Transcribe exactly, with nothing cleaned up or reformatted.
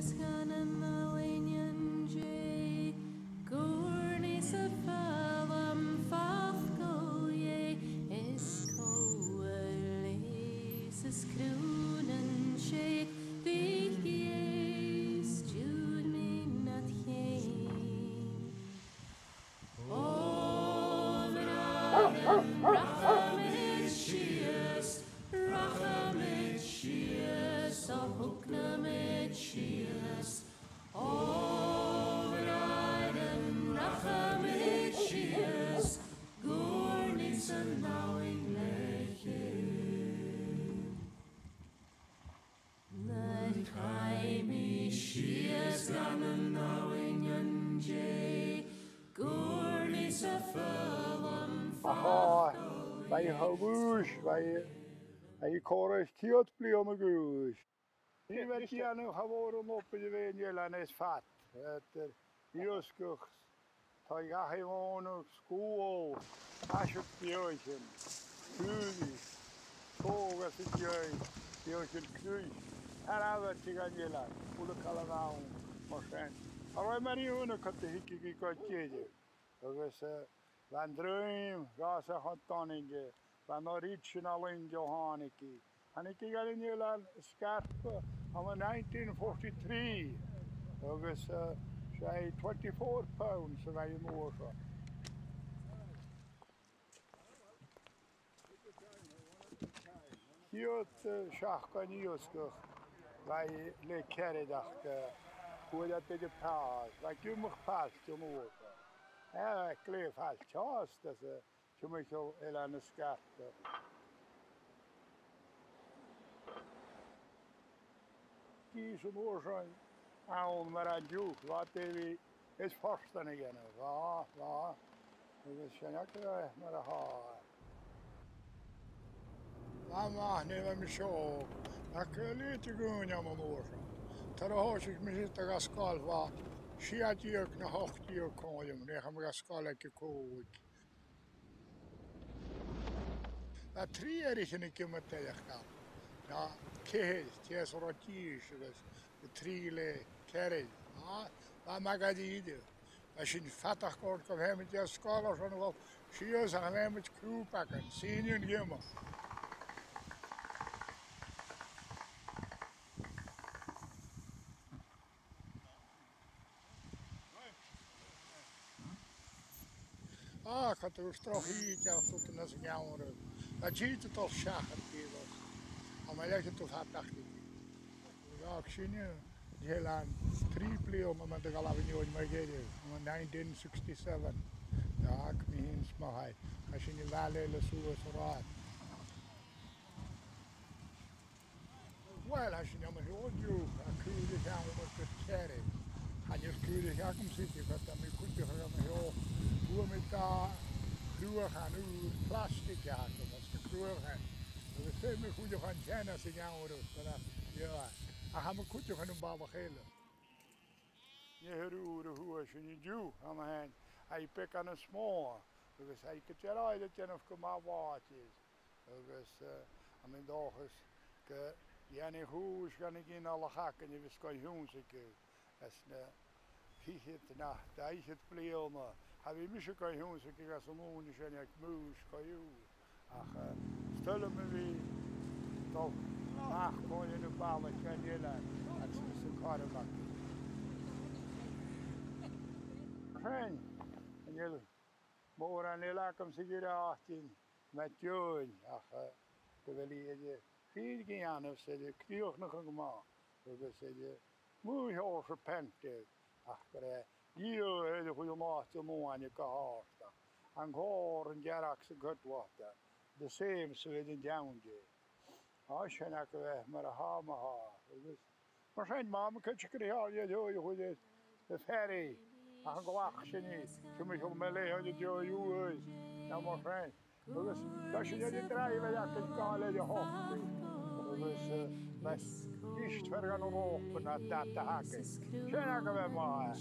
Sgan an abhainn an-dè, ag ùrnaigh 's a' foghlam facal Dhè, is còmhla leis is crùn an t-sèith, bidh Dhè 's diùlmaid nad cheum. Ò, bhràithrean, rachamaid sìos, rachamaid sìos, o thugnamaid sìos. Ò, bhràithrean, rachamaid sìos, ag ùrnaigh 's an abhainn le cheum. Nuair a chaidh mi sìos dhan an abhainn an-dè, ag ùrnaigh 's a' foghlam facal Dhè. Bha i cho luath, bha i, bha i còrr is ceud bliadhna a dh'aois. Nì mi dèanamh cha mhòr an obair a bh' ann an eilean air fad. Eadar iasgach, taigh dhachaigh mhònach, sgoil, aiseag, beathaichean, sùilean, sgòthan às an dèidh, beathaichean cruinn, tarbh air tighinn dhan eilean, a h-uile càil a bh' ann mar sin. Cha robh e mar iongnadh gun tigeadh i gu deireadh. Agus, eh, bha an druim, dh'fhàs e cho dona, eh, bha an oiread sin a luchd-laige a thàinig i. Thàinig i dhan eilean Sgairp ann an nineteen forty-three, agus, eh, 's e twenty-four pounds a bha i an uair sin. Ceud, eh, seachdain iasgach, bha i le ceathrar, ach, eh, chuir iad air pàs, bha i ag imeachd pailt an uair sin. Eh, bha i glè phailt fhathast, às, eh, timcheall Eilean Sgairp. Dìreach an uair sin ann mar an-diugh, bha Davy is fortan a dhèanamh, bha, bha. Agus sin agad e mar a tha e. Bha math, nuair a bha mi seo, ach, eh, leth-uair a dh'aois ann an uair sin. Nuair a thòisich mise a' dol dhan sgoil, bha sia-deug no ochd-deug còmhla rium, nuair a chaidh mi dhan sgoil aig a còig. Bha trì eathraichean aig iomadh duine, no ceithir, tè san robh dithis agus trì le ceathrar. Ah, bha magadh idir. Bha sinn fadachd gu faighinn dhan sgoil airson a dhol sìos ach faighinn crùbagan, sìneadh an geama. Ah, cha do dh'fhàg droch-shìde ach sut a bha an geamhradh. Bha an t-sìde a' dol seachad dìreach. Ach ma leithid a' faighinn. Dh'fhàg sinne an t-eilean trì bliadhna mun do dh'fhalbh an fheadhainn mu dheireadh, ann an nineteen sixty-seven. Dh'fhàg mi fhìn 's mo thaigh. Chaidh sinne a bhith eile suas an rathad. Uill, tha sinn an seo an-diugh, a' cur a' cheann air gu ceathrar. Chan eil cur a' cheann agam-sa idir, ach tha mi cuideachd an seo. Fhuair mi dà chruachan ùr plastaig agam, às na cruachan. Agus feumaidh mi cuideachd an teine sa gheamhradh, ach, yeah. Ach tha mi cuideachd am balach eile. Nighean ùr a fhuair sinn an-diugh, an sin, tha i beagan nas motha, agus tha i gu dearbh a' dèanamh gu math bhàite. Agus, eh, tha mi an dòchas gun dèan i cùis dhan a' ghinealach againn a bhios ga h-ionnsachadh anns na fichead no dà fhichead bliadhna. Cha bhi mise ga h-ionnsachadh anns an ùine sin aig muis co-dhiù. Ach, eh, 's toil leam a bhith a' dol a-mach còmhla ri na balaich dhan eilean agus a bhith san cothrom aca. Sin, chan eil mòran eile agamsa ri ràdh, ma-thà, ach, eh, gu bheil i air a fìor dhèanamh 's air a chrìochnachadh gu math, agus air a mhòr-shònraichte, ach gur e Dia a chuir an àite an uaine gu h-àrd, an còrr, an dearg 's an coileanta, the same 's a bha air an t-seann Dè. Tha sin agaibh e mar a tha, ma-thà, agus mar sin, ma, ma chuideachd ri chàil, a' dol a chur air a' ferry, ach an gabh sinn i, timcheall mu leth-uair an dèidh uair, no mar sin. Agus tha sinn air an dràibhear againn gabhail air a h-ochd. Agus, eh, mas fhìor fear dhan an ròpa na dad a th' againn. Sin agaibh e, ma-thà.